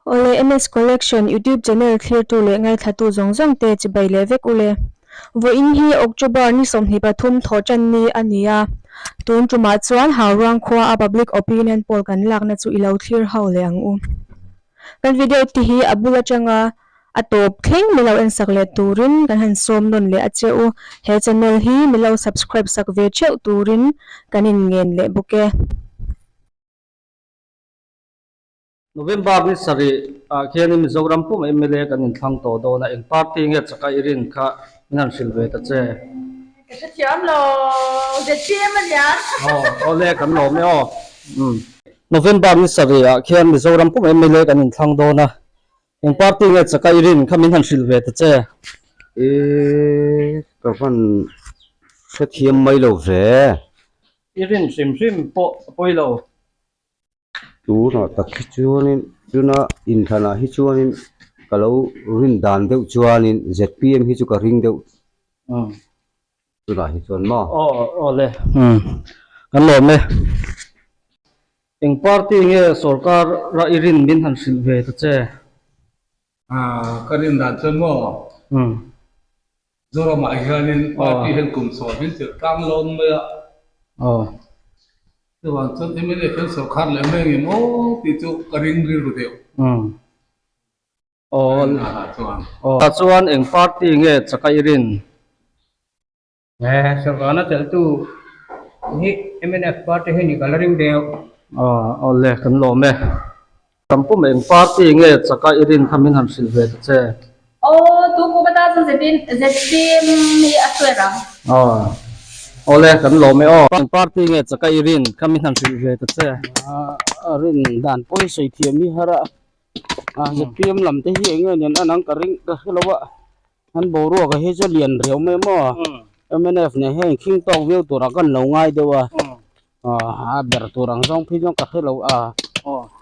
Awle MS Collection YouTube channel thlirtu leh ngaithlatu zawng zawng te chibai leh vek ule. Vawiin hi October ni 23 thawhtan ni a ni a, tun tumah chuan Hauruang khua a Public Opinion Poll kan lakna chu i lo thlir ho leh ang u. Kan video te hi a bul atanga a tawp thleng min lo ensak leh turin kan han sawm nawn leh a che u. He channel hi min lo subscribe sak ve theuh turin kan inngen leh bawk e. November ni sarih ah khianin Mizoram pum mla kan inthlang tawh dawn a, eng party nge chaka i rin kha min han hrilh ve ta che. Ka hrethiam lo, ZPM a nia. Aw, awle kan lawm e aw. Umm. November ni sarih ah khian Mizoram pum mla kan inthlang dawn a, eng party nge chaka i rin kha min han hrilh ve ta che. E, ka van hrethiam mai lo ve. I rin hrim hrim pawh a pawi lo. Tunah tak hi chuanin tuna inthlanah hi chuanin ka lo rin dan deuh chuanin zpm hi chu ka ring deuh tunah hi chuan maw? Aw aw le kan lawm e. Eng party nge sorkar ra i rin min han hrilh ve ta che? Ka rin dan chuan maw? Zoramah hianin party hian kum sawm hin tirh tlang lawn mai a. Chuvang chuan mla hian sorkar leh mai angem aw tih chu ka ring rilru deuh. Aw chuan eng party nge chaka i rin? Sorkarna chelhtu hi mnf party hi ni ka la ring deuh. Aw le kan lawm e. Kan pum eng party nge chaka i rin kha min han hrilh ve ta che. Aw tu kum ata chuan ZPM hi a sawi rang. Aw le kan lawm e aw. Eng party nge chaka i rin kha min han hrilh ve ta che. A rin dan pawh hi sawi thiam hi har a, ZPM lam te hi eng nge nen an ang ka ring ka hre lo a. An boruak hi chu lian riau mai maw mnf nen hian inkhing tawk viau turah kan lo ngai deuh a a ber tur ang zawng phei chuan ka hre lo a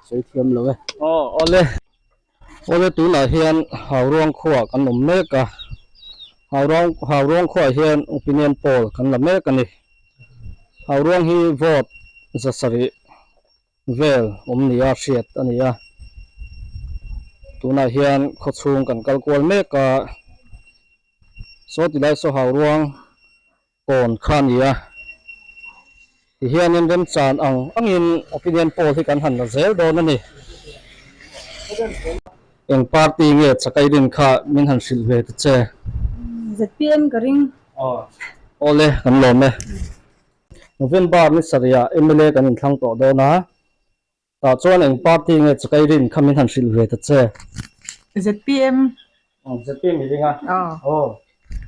sawi thiam lo e. Aw awle awle tunah hian Hauruang khuaah kan awm mek a Hauruang Hauruang khuaah hian opinion poll kan la mek a ni Hauruang hi vote 700 vel awm nia hriat a ni a tunah hian khawchhung kan kal kual mek a saw ti lai saw hau ruang kawn kha a ni a tihianin remchan ang angin opinion poll hi kan han la zel dawn a ni eng party nge chakai rin kha min han hrilh ve ta che. Zpm ka ring. Aw awle kan lawm e. November ni sarihah mla kan inthlang tawh dawn a, tah chuan eng party nge chakai rin kha min han hrilh ve ta che. Zpm. Aw zpm i ring a? Aw.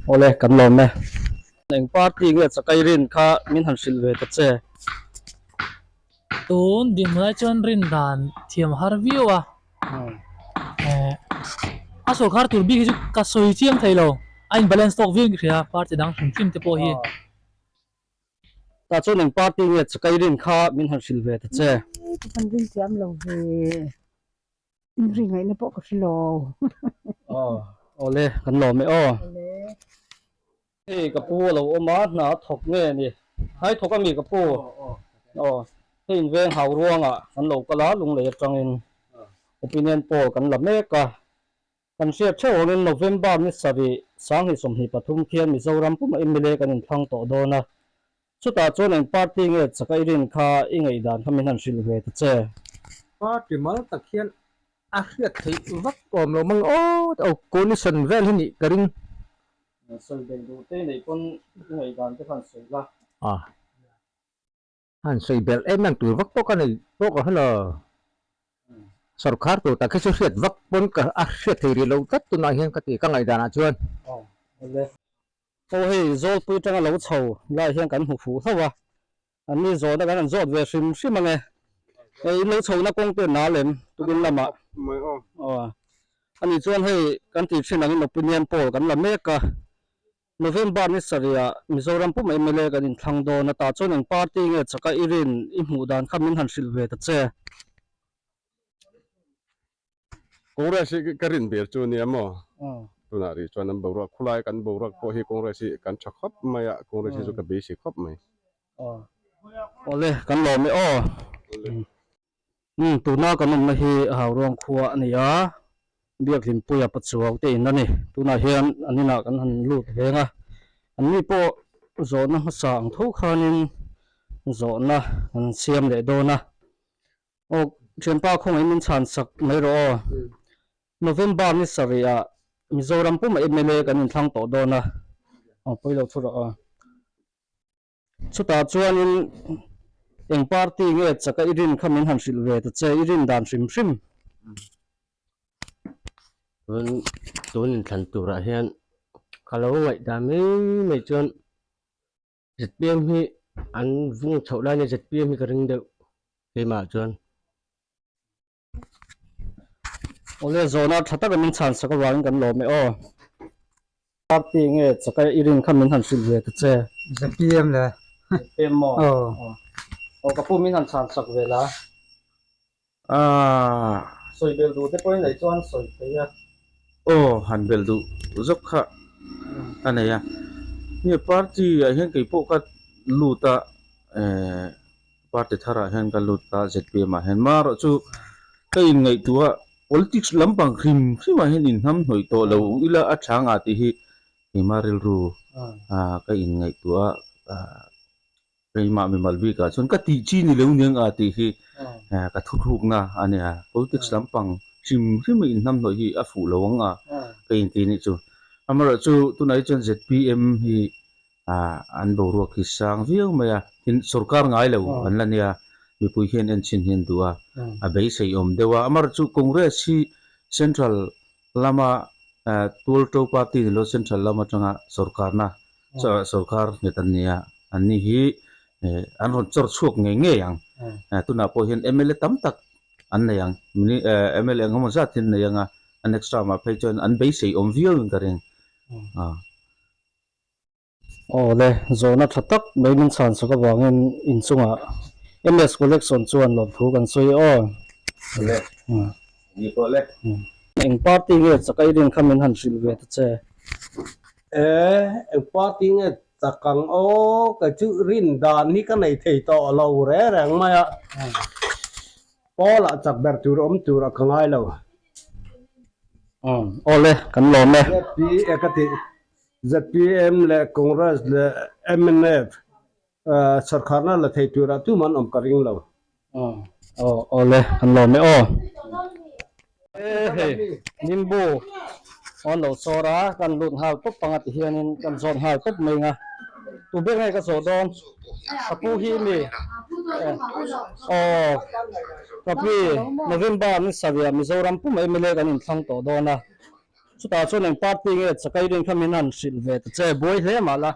Awle kan lawm e. Eng party nge chakai rin kha min han hrilh ve ta che. Tun dinhmunah chuan rin dan thiam har viau a, a sorkar tur bik hi chu ka sawi chiang thei lo, a in balance tawk viau in ka hria party dang hrim hrim te pawh hi. Tah chuan eng party nge chakai rin kha min han hrilh ve ta che. Ka han rin thiam lo ve, inri ngaihna pawh ka hre lo. Aw, awle kan lawm e aw. Hei ka pu a lo awm a, hna a thawk nge ni? Hai thawk a mi ka pu? Aw, hei inveng hau ruangah kan lo kal a, lunglei atangin opinion poll kan la mek a. Kan hriat theuh angin November ni sarih 2023 khian Mizoram pumah mla kan inthlang tawh dawn a, chutah chuan eng party nge chaka i rin kha i ngaihdan kha min han hrilh ve ta che. Party mal tak hian a hriat theih vak awm lo mang aw aw coalition vel hi nih ka ring. Sawi belh duh te neih pawn i ngaihdan te khan sawi la. Han sawi belh em em tur vak pawh ka nei pawh ka hre lo. Sorkar tur tak hi chu hriat vak pawn ka a hriat thei rih lo tlat tunah hian ka ti ka ngaihdan ah chuan. Aw awle. Aw hei Zawlpui atanga lo chho lai hian kan hmu fuh hlauh a, an ni zawhna kan han zawt ve hrim hrim ange. Hei in lo chhohna kawng te nal em tukin lamah. Aw ani chuan hei kan tih thin angin opinion poll kan la mek a. November ni sarihah Mizoram pum mla kan inthlang dawn a, tah chuan eng party nge chaka i rin i hmuh dan kha min han hrilh ve ta che. Congress hi ka rin ber chu nia maw? Tunah rih chuan an boruak khulai kan boruak pawh hi Congress hi kan tha khawp mai a, Congress hi chu ka beisei khawp mai. Awle kan lawm e aw. Umm tuna kan awmna hi Hauruang khua a ni a, Biakhlimpuia Pachuau te in a ni. Tunah hian an inah kan han lut veng a, an ni pawh zawhna hmasa ang tho khanin zawhna kan siam leh dawn a. Aw thianpa khawngaih min chhan sak mai rawh aw. November ni sarih ah Mizoram puma mla kan inthlang tawh dawn a, aw pawi lo thu rawh aw. Chutah chuanin eng party nge chaka i rin kha min han hrilh ve ta che, i rin dan hrim hrim. Tun tun inthlan turah hian ka lo ngaihdan mai mai chuan zpm hi an vung chhoh lai nia zpm hi ka ring deuh keimah chuan. Awle zawhna tha taka min chhan sak avangin kan lawm e aw. Party nge chaka i rin kha min han hrilh ve ta che. ZPM le. ZPM maw? Aw. Aw ka pu min han chhan sak ve la. Aaa. Sawi bel duh te pawhin nei chuan sawi thei a. Aw han bel duh zawk kha a nei a. Nge party ah hian kei pawh ka lut a eh Party tharah hian ka lut a, zpm ah hian marawh chu ka inngaihtuah politics lampang hrim hrimah hian inhnamhnawih tawh lo ila a tha nga tih hi keimah rilru ka inngaihtuah a, keimah mimal bikah chuan ka tih chi ni lo nia nga tih hi ka thuthlukna a nia. Politics lampang hrim hrima inhnamhnawih hi a fuh lo ang a ka inti nih chu. Amaherawhchu tunah hi chuan zpm hi Ah an boruak hi sang viau mai a, tin sorkar ngai lo an la nia, mipui hian en chhin hi an duh a, a beisei awm deuh a, amaherawhchu chu Congress hi Central lama tual to party ni lo Central lam atanga sorkarna sorkar nghet an ni a, an ni hi an rawn chawr chhuak ngei ngei ang, tunah pawh hian mla tam tak an nei ang, mla engemaw zat hi an nei ang a, a next term ah phei chuan an beisei awm viau in ka ring. Aw le, zawhna tha tak mai min chhan sak avangin inchungah MS Collection chuan lawmthu kan sawi aw. Le, ni pawh le. Eng party nge chak a i rin kha min han hrilh ve ta che. E, eng party nge chak ang aw, kei chu rin dan hi ka nei thei tawh lo reng reng mai a. Paul-ah chak ber tur awm tur a ka ngai lo. Aw le, kan lawm e. ZPA ka tih zpm leh Congress leh mnf sawrkharna la thei turah tuman awm ka ring lo. Aw aw le, kan lawm e aw. E hei, nimbu an lo sawr a, kan lut nghal tawp panga ti hianin kan zawt nghal tawp mai ang a. Tu ber nge ka zawh dawn? Ka pu hi mi? Aw, ka pi, November ni sarih ah Mizoram pum mla kan inthlang tawh dawn a. Chutah chuan eng party nge chakai rin kha min han hrilh ve ta che, buai hle mah la.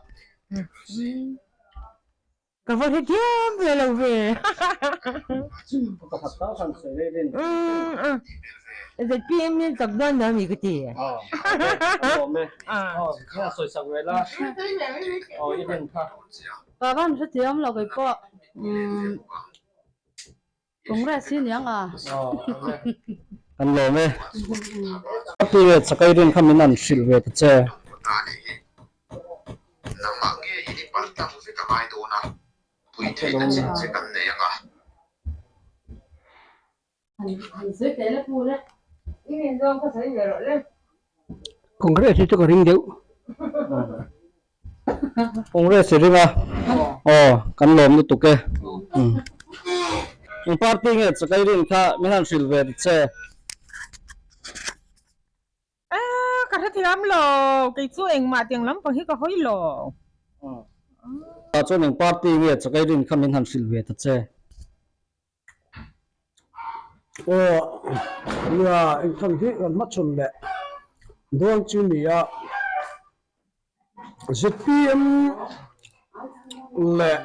Ka va hre thiam ve lo ve. Pakhat tal khan sawi rei rin. ZPM hian chak dawn lo ami ka ti. Aw, ka lawm e. Aw, hian sawi sak ve la. Aw, i rin kha. Ka van hre thiam lo kei pawh. Umm. Congress hi niang a. Kan lawm e. Party nge chakai rin kha min an hrilh ve ta che. Congress hi chu ka ring deuh. Congress i ring a, aw kan lawm lutuk e. Eng party nge chakai rin kha min han hrilh ve ta che. Aaa ka hrethiam lo, kei chu engmah tiang lampang hi ka hawi lo. Tah chuan eng party nge chakai rin kha min han hrilh ve ta che. Aw nia inthlan hi kan hmachhawn leh dawn chu ni a, zpm leh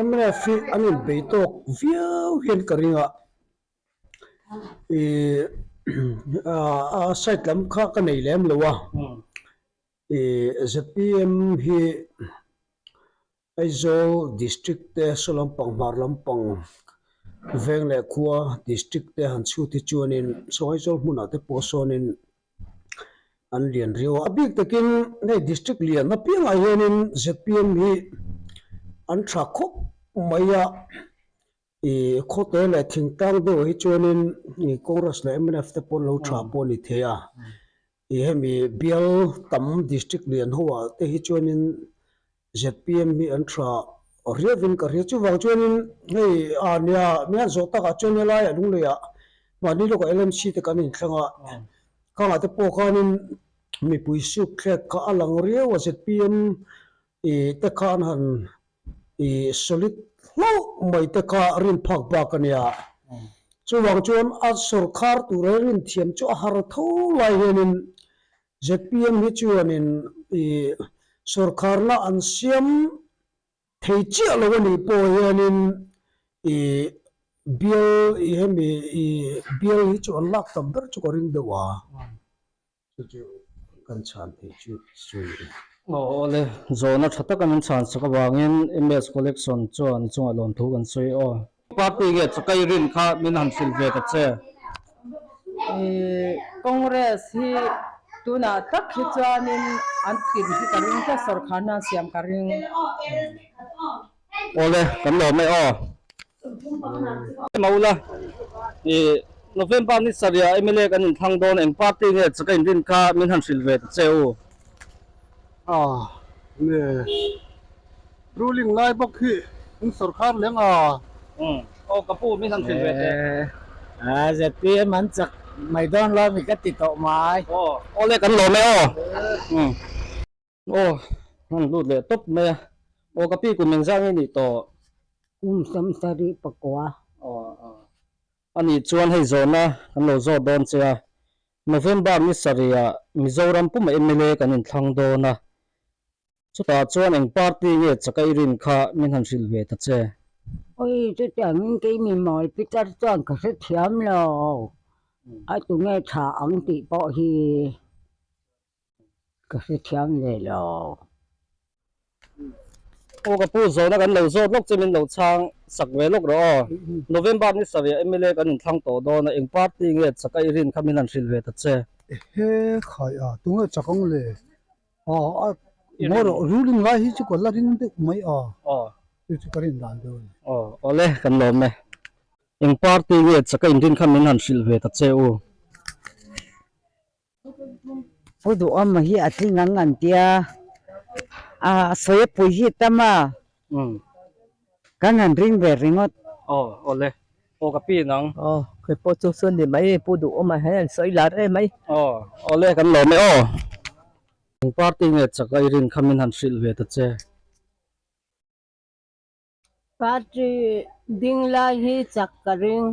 mnf hi an inbei tawk viau hian ka ring a, ih a side lam kha ka nei lem lo a, ih zpm hi. Aizawl District te saw lampang hmar lampang veng leh khua District te han chhut hi chuanin saw Aizawl hmunah te pawh sawnin an lian riau a, a bik takin hei District lian apiangah hianin zpm hi an tha khawp mai a. Ih khawte leh thingtlang deuh hi chuanin ih Congress leh mnf te pawh an lo tha pawh a ni thei a. Ih hemi bial tam district lian ho ah te hi chuanin zpm hi an tha riauin ka hria. Chuvang chuanin hei a nia mi han zawh takah chuan helaiah Lungleiah mahni lawkah LMC te kan inthleng a, khangah te pawh khanin mipui suk thlek kha a lang riau a zpm ih te khan han ih solid hlauh mai te kha rin phak bak a nia. Chuvang chuan a sawrkhar tura rin thiam chu a har tho lai hianin zpm hi chuanin ih sawrkharna an siam thei chiah lo a nih pawh hianin ih bial ih hemi ih bial hi chu an lak tam ber chu ka ring deuh a. Chu chu kan chhan theih chu chu a ni. Aw awle, zawhna tha taka min chhan sak avangin MS Collection chuan i chungah lawmthu kan sawi aw. Party nge chakai rin kha min han hrilh ve ta che. Congress hi tunah tak hi chuanin an tlin hi ka ring tlat, sawrkharna an siam ka ring. Awle, kan lawm e aw. Maula, i November ni sarih mla kan inthlang dawn eng party nge chaka inrin kha min han hrilh ve ta che u. A nge ruling lai bawk hi an sawrkhar leng a. Aw ka pu min han hrilh ve teh. A zpm an chak mai dawn lo mi ka ti tawh mai. Aw awle kan lawm e aw. Aw, han lut leh tawp mai a. Aw ka pi kum engzah nge nih tawh? Kum 74 Aw aw. Anih chuan hei zawhna kan lo zawt dawn che a. November ni sarihah Mizoram puma mla kan inthlang dawn a. Chutah chuan eng party nge chaka i rin kha min han hrilh ve ta che. Oi, chutiangin kei mi mawl Peter chuan ka hrethiam lo. A tunge tha ang tih pawh hi. Ka hrethiam ve lo. Aw ka pu zawhna kan lo zawt lawk che min lo chhang sak ve lawk rawh aw. November ni sarih mla kan inthlang tawh dawn a eng party nge chak a i rin kha min han hrilh ve ta che. Ehe khai a tunge chak ang le a a maw rawh ruling lai hi chu ka la ring deuh mai a chu chu ka rin dan deuh a ni. Aw awle kan lawm e. Eng party nge chak a inrin kha min han hrilh ve ta che u. Pu Duhawma hi a tling ang an tia, a sawi a pui hi tam a, kan han ring ve ringawt. Aw awle, aw ka pi nang. Aw kei pawh chu chuan ni mai, Pu Duhawma hian an sawi lar em mai. Aw awle kan lawm e aw. Eng party nge chak a i rin kha min han hrilh ve ta che. Party ding lai hi chak ka ring.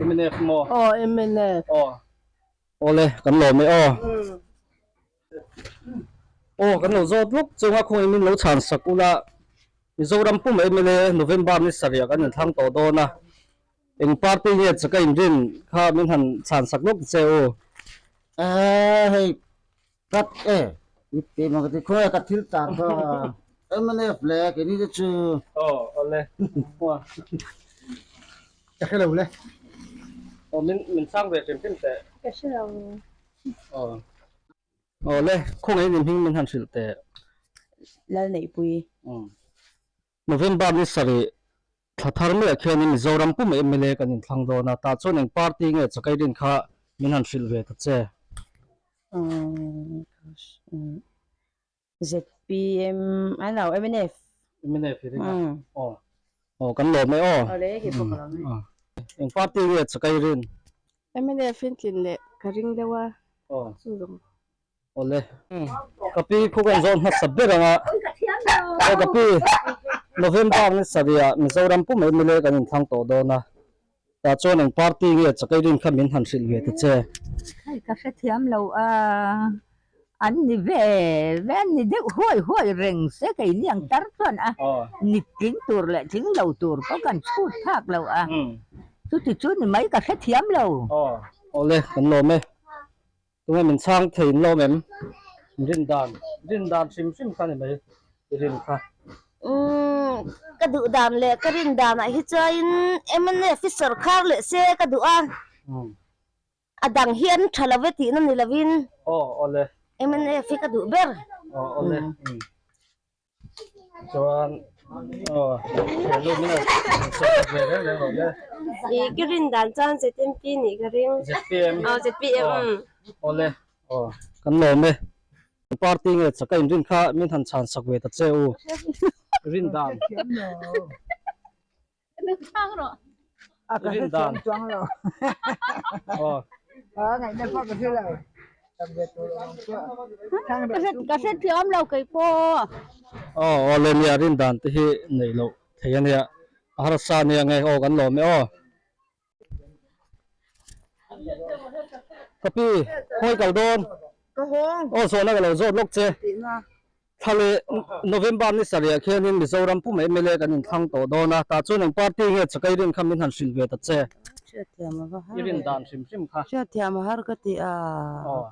Mnf maw? Aw mnf. Aw. Awle kan lawm e aw. Aw kan lo zawt lawk chunga khawngaih min lo chhan sak ula Mizoram pum mla November ni sarih ah kan inthlang tawh dawn a. Eng party nge chaka inrin kha min han chhan sak lawk che u. Ehh hei Cut e, i ti maw ka ti khawi a ka thil tar kha mnf le keini te chu. Aw awle hua. Ka hre lo le. Aw min min chhang ve hrim hrim teh. Ka hre lo. Aw awle khawngaih in hming min han hrilh teh. Lalneihpui. November ni sarih thla thar maiah khianin Mizoram pum mla kan inthlang dawn a, tah chuan eng party nge chakai rin kha min han hrilh ve ta che. ZPM a lo mnf. Mnf i ring a, aw aw kan lawm e aw. Eng party nge chakai rin? Mnf in tlin leh ka ring deuh a, chu zawng. Awle. Ka pi khu kan zawn hmasa ber ang a. Aw ka pi, November ni sarih ah Mizoram pum mla kan inthlang tawh dawn a. Tah chuan eng party nge chakai rin kha min han hrilh ve ta che. Hei ka hrethiam lo a, an ni ve ve an ni deuh huai huai reng se kei ni ang tar chuan a ni tling tur leh tling lo tur pawh kan chhut phak lo a, chuti chu ni mai ka hrethiam lo. Aw, awle kan lawm e. Tunge min chhang thei in lawm em? Rin dan, rin dan hrim hrim kha ni mai i rin kha. Umm ka duh dan leh ka rin danah hi chuain mnf hi sawrkhar leh se ka duh a, a dang hi an tha lo e tihna ni lovin Aw awle. Mnf hi ka duh ber. Aw awle. Chuan. Aw thiannu min lo sawi ve reng reng rawh le. I ka rin dan chuan ZMP nih ka ring. ZPM. Aw ZPM. Aw le. Aw kan lawm e. Party nge chak a inrin kha min han chhan sak ve ta che u. Rin dan. Rin dan. Aw. Ka hrethiam lo kei pawh. Aw aw le nia rin dan te hi neih loh thei ania. A harsa ania nge aw kan lawm e aw. Ka pi, khawi kal dawn? Ka hawng. Aw zawhna ka lo zawt lawk che. Thla leh November ni sarih ah khianin Mizoram pum mla kan inthlang tawh dawn a, tah chuan eng party nge chakai rin kha min han hrilh ve ta che. Hriatthiam a va har. I rin dan hrim hrim kha. Hriatthiam a har ka ti a. Aw.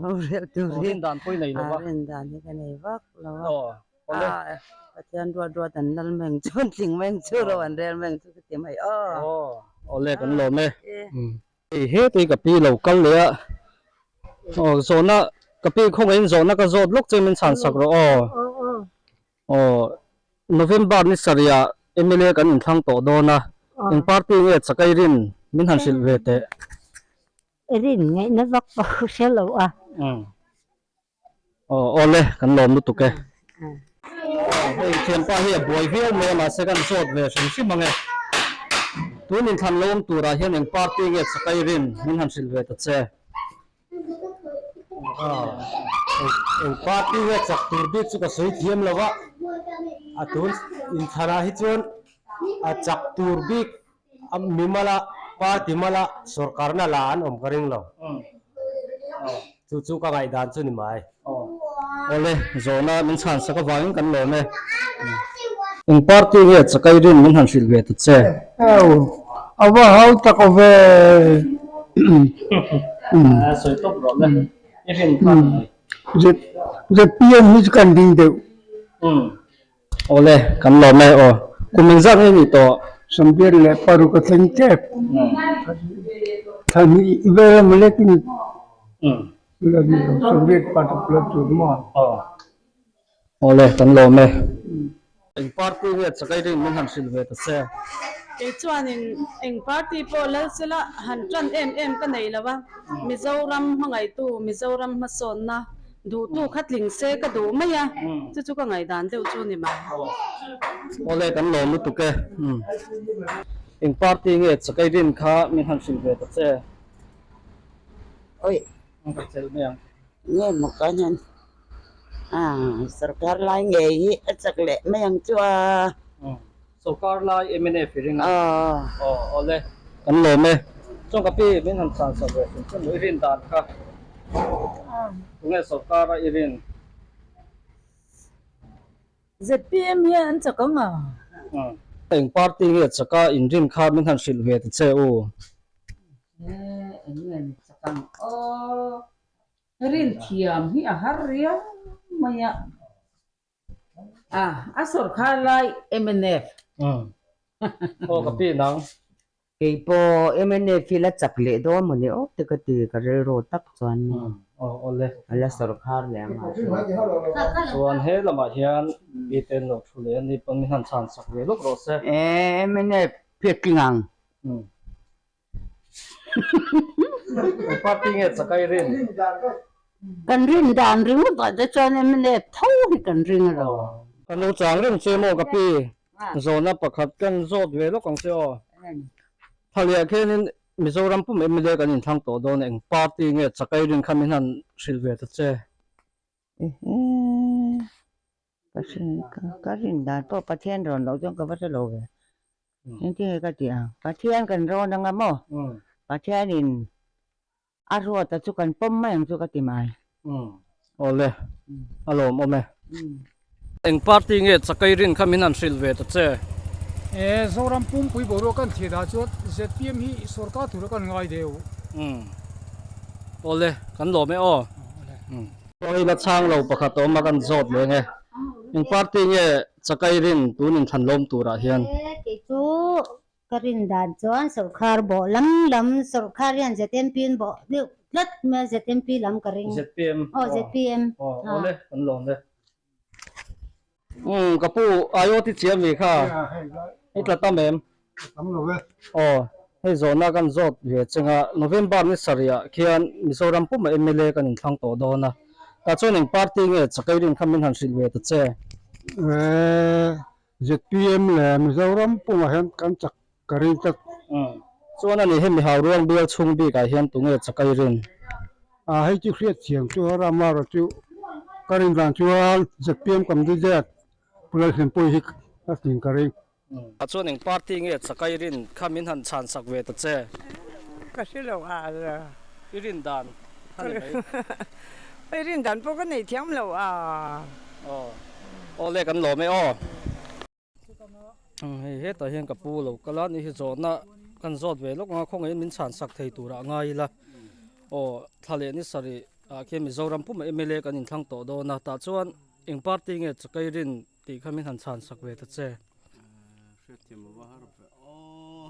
Rorel tur hi. Rin dan pawh i nei lo a. Rin dan hi ka nei vak lo a. Aw. Awle. Pathian ruat ruat an lal meng chu an tling meng chu ro an rel meng chu ka ti mai aw. Aw awle kan lawm e. Hei hetei ka pi lo kal leh a. Aw zawhna ka pi khawngaihin zawhna ka zawt lawk che min chhan sak rawh aw. Aw November ni sarih ah mla kan inthlang tawh dawn a. Eng party nge chakai rin min han hrilh ve teh. Rin ngaihna vak pawh hre lo a. Aw awle kan lawm lutuk e. Hei thianpa hi a buai viau mai a mahse kan zawt ve hrim hrim ang e. Tun inthlan lo awm turah hian eng party nge chakai rin min han hrilh ve ta che. Eng party nge chak tur bik chu ka sawi thiam lo va, a tun inthlanah hi chuan a chak tur bik A mimala party mala sorkarna la an awm ka ring lo. Chu chu ka ngaihdan chu ni mai. Awle, zawhna min chhan sak avangin kan lawm e. Eng party nge chakai rin min han hrilh ve ta che? Au, a va hau tak aw ve. Sawi tawp rawh le, i rin kha ni mai. ZPM hi chu kan ding deuh. Awle, kan lawm e aw. Kum engzat nge nih tawh? Sawmbiak leh paruk a thleng tep. Thla hnih vel emaw lekin la ni lo, sawmbiak paruk la tur maw? Aw. Awle, kan lawm e. Eng party nge chakai rin min han hrilh ve ta che? Kei chuanin eng party pawh lal sela han tan em em ka nei lo a, Mizoram hmangaihtu, Mizoram hmasawnna Duhtu kha tling se ka duh mai a, chu chu ka ngaihdan deuh chu ni mai. Awle kan lawm lutuk e. Eng party nge chakai rin kha min han hrilh ve ta che. Oi. Ka chelh mai ang. Nge maw kan han sorkar lai ngei hi a chak leh mai ang chu a. Sorkar lai mnf i ring a. Aw awle kan lawm e. Chuan ka pi min han chhan sak ve hrim hrim i rin dan kha. Tunge sorkar a i rin? ZPM hian an chak ang a. Eng party nge chak a in rin kha min han hrilh ve ta che u. Eng nge ni chak ang aw. Rin thiam hi a har riau mai a. A, a sawrkhar lai mnf. Aw ka pi nang. Kei pawh mnf hi la chak leh dawn maw ni awk te ka ti ka rilru tak chuan ni. Aw awle. A la sawrkhar leh ang ah chuan. Chuan he lamah hian mi te an lo thu leh a ni pawn min han chhan sak ve lawk rawh se. E mnf phiat tling ang. Eng party nge chakai rin? Kan rin dan ringawt ah te chuan mnf tho hi kan ring a lo. Kan lo chang reng che maw ka pi? Zawhna pakhat kan zawt ve lawk ang che aw. Thaliah khianin Mizoram pum mla kan inthlang tawh dawn a, eng party nge chakai rin kha min han hrilh ve ta che. Ka hrin ka rin dan pawh Pathian rawn loh chuan ka va hre lo ve. Engtin nge ka tih ang? Pathian kan rawn anga maw? Pathianin a ruata chu kan pawm mai ang chu ka ti mai. Awle, a lawmawm e. Eng party nge chakai rin kha min han hrilh ve ta che? E, Zoram pumpui boruak kan thlir ah chuan zpm hi sorkar tura kan ngai deuh. Awle, kan lawm e aw. Aw i la chhang lo pakhat awm a kan zawt leng e. Eng party nge chakai rin tun inthlan lawm turah hian? Kei chu ka rin dan chuan sawrkhar bawh lam lam sawrkhar hian ZMP an bawh deuh tlat mai a ZMP lam ka ring. ZPM. Aw ZPM. Aw awle kan lawm e. Umm ka pu IOT chiah mi kha i tla tam em? Tam lo e. Aw hei zawhna kan zawt ve cheng a November ni sarih ah khian Mizoram puma mla kan inthlang tawh dawn a tah chuan eng party nge Chakai rin kha min han hrilh ve ta che. ZPM leh Mizoram pumah hian kan chak ka ring tlat. Umm. Chuan ani hemi hau ruang bial chhung bikah hian tunge chakai rin? A hei chu hriat thiam chu a ram erawh chu ka rin dan chuan ZPM candidate Pu Lalhlimpui hi a tling ka ring. A chuan eng party nge chakai rin kha min han chhan sak ve ta che? Ka hre lo a. I rin dan kha ni mai. I rin dan pawh ka nei thiam lo a. Aw. Aw le kan lawm e aw. Hei hetah hian ka pu lo kal a ni hi zawhna kan zawt ve lawk ang a khawngaihin min chhan sak thei turah a ngai ila aw thla leh ni sarih ah khian Mizoram pumah mla kan inthlang tawh dawn a tah chuan eng party nge chakai rin tih kha min han chhan sak ve ta che. Hriatthiam ava har ve aw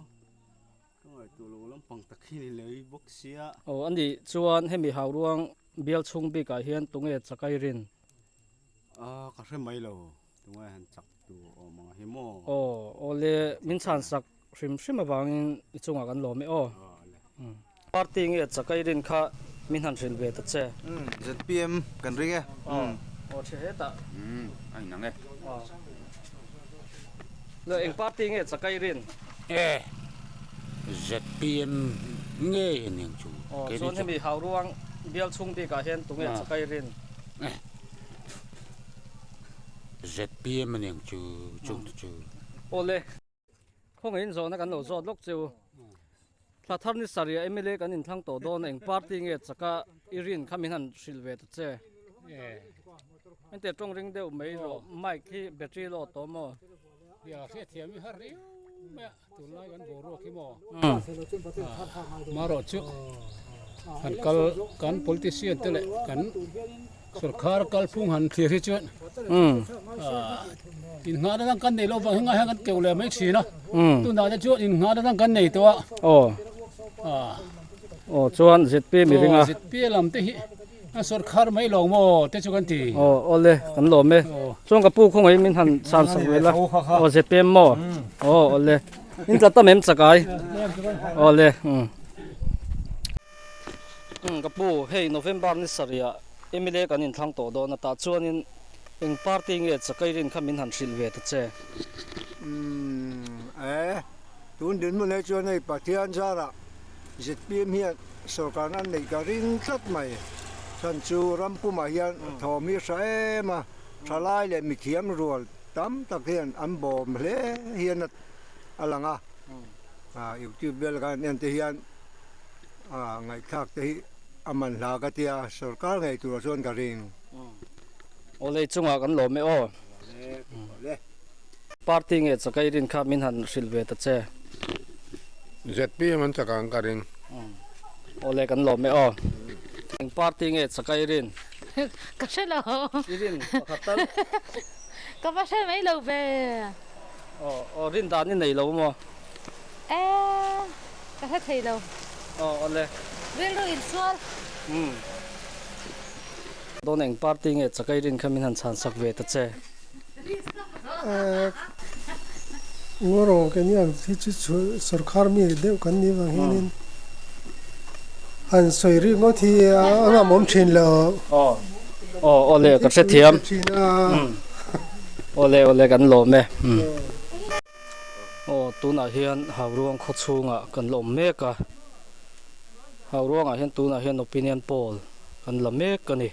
ka ngaihtuah lo lampang tak hi ni lei bawk sia. Aw a nih chuan hemi hauruang bial chhung bikah hian tunge chakai rin? Aw ka hre mai lo. Tungai han chak tu awm ang hi maw? Aw, aw le, min chhan sak hrim hrim avangin i chungah kan lawm e aw. Party nge chakai rin kha min han hrilh ve ta che. ZPM kan ring e. Aw, aw tha hetah. A inang e. Aw. Le eng party nge chakai rin? E, ZPM ngei a niang chu. Aw, chuan hemi Hauruang bial chhung bikah hian tunge chakai rin? E. ZPM a niang chu chung te chu. Awle, khawngaihin zawhna kan lo zawt lawk cheu. Thla thar ni sarih ah mla kan inthlang tawh dawn a, eng party nge chaka i rin kha min han hrilh ve ta che. Hengte tawng ring deuh mai rawh, mic hi battery load tawh maw? Hia hriatthiam hi har riau mai a. Tunlai kan boruak hi maw? Marawh chu han kal kan politician te leh kan sorkar kalphung han thlir hi chuan innghahna dang kan nei loh vang hi ngai hian kan keuh leh mai thin a, tunah te chuan innghahna dang kan nei tawh a. Aw aw chuan ZPM i ring a. ZPM lam te hi A sorkar mai lo maw te chu kan ti. Aw awle kan lawm e. Chuan ka pu khawngaih min han chhan sak ve la. Aw ZPM maw? Aw awle. In tla tam em chakai? Awle. Umm ka pu hei November ni sarih ah mla kan inthlang tawh dawn a tah chuanin eng party nge chakai rin kha min han hrilh ve ta che. Umm e tun dinhmun hi chuan hei Pathian zarah ZPM hian Sorkarna an neih ka ring tlat mai. Chhan chu ram pumah hian thawm hi a hra em a, thalai leh mithiam rual tam tak hian an bawm hle hian a lang a. Youtube vel kan en te hian ngaihthlak te hi a man hla ka tia, sorkar ngei turah chuan ka ring. Aw lei chungah kan lawm e aw. Party nge chakai rin kha min han hrilh ve ta che. ZPM an chak ang ka ring. Aw le kan lawm e aw. Eng party nge chakai rin? Ka hre lo. I rin pakhat tal. Ka va hre mai lo ve. Aw aw rin dan i nei lo maw? E ka hre thei lo. Aw aw le. Rilru insual. Umm. Dawn eng party nge chakai rin kha min han chhan sak ve ta che. Ngawrawng ke ni ang hi chu sorkar mi deuh kan nih vang hianin han sawi rik ngawt hi a ngamawm thin lo. Aw aw aw le ka hrethiam. Aw le aw le kan lawm e. Aw tunah hian Hauruang khaw chhungah kan la awm mek a. Hauruangah hian tunah hian opinion poll kan la mek a ni.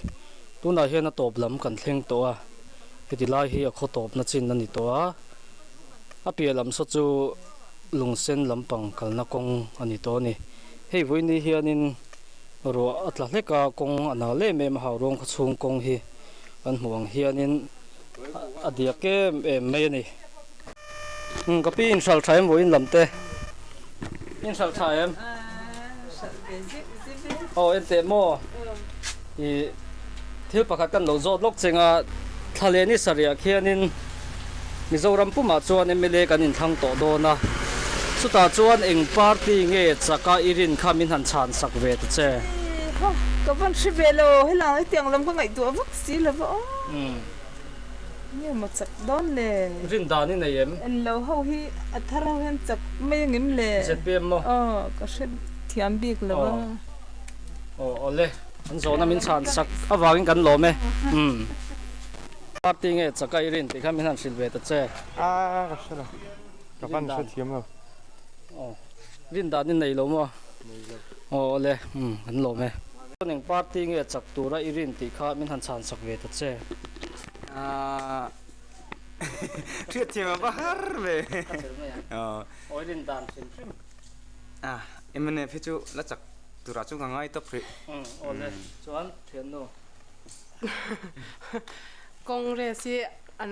Tunah hian a tawp lam kan thleng tawh a, heti lai hi a khaw tawpna chin a ni tawh a. A piah lam saw chu lungsen lampang kalna kawng a ni tawh a ni. Hei vawiini hianin ruah a tla hlek a, kawng a nal em em a, Hauruang khaw chhung kawng hi kan hmuh ang hianin a diak em em mai a ni. Umm ka pi inhralh tha em vawiin lam te inhralh tha em aw en teh maw ih thil pakhat kan lo zawt lawk cheng a thla leh ni sarih ah khianin Mizoram pumah chuan mla kan inthlang tawh dawn a chutah chuan eng party nge chaka i rin kha min han chhan sak ve ta che. Ka van hre ve lo, helai hetiang lam ka ngaihtuah vak si lo va aw. Nge maw chak dawn le? Rin dan i nei em? En lo ho hi a thar ho hian chak mai angem le? ZPM maw? Aw, ka hre thiam bik lo a. Aw, awle. An zawhna min chhan sak avangin kan lawm e. Umm. Party nge chak a i rin tih kha min han hrilh ve ta che. A, ka hre lo. Ka van hre thiam lo. Aw, rin dan i nei lo maw? Nei lo. Aw, awle. Umm, kan lawm e. Chuan eng party nge chak tura i rin tih kha min han chhan sak ve ta che. Ahh hriat thiam a va har ve. Ka chelh mai ang. Aw i rin dan hrim hrim. Ah mnf hi chu la chak turah chuan ka ngai tawp hrih. Umm awle chuan thiannu. Congress hi an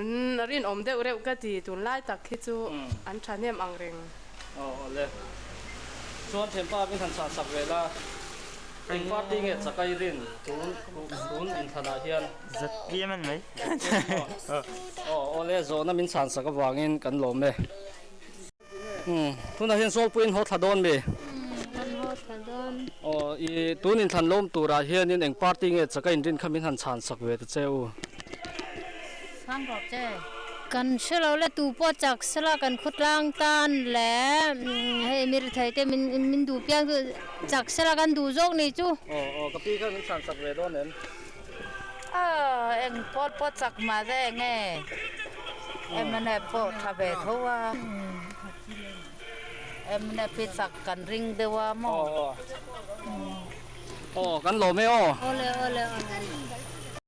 rinawm deuh reuh ka ti tunlai tak hi chu an thahnem ang reng. Aw awle chuan thianpa min han chhan sak ve la. Eng party nge chakai rin tun tun inthlanah hian? ZPM an mai. Aw awle zawhna min chhan sak avangin kan lawm e. Umm tunah hian Zawlpuiin haw thla dawn mi? Umm kan haw thla dawn. Aw i tun inthlan lawm turah hianin eng party nge chakai in rin kha min han chhan sak ve ta che u. Chhan rawh che. Kan hre lo le tu pawh chak sela kan khawtlang tan leh hei mi rethei te min min duh piang chu chak sela kan duh zawk ni chu. Aw aw ka pi khan min chhan sak ve dawn em? Aw eng pawt pawh chak mah ve enge mnf pawh tha ve tho a mnf hi chak kan ring deuh a maw. Aw aw kan lawm e aw. Awle awle awle.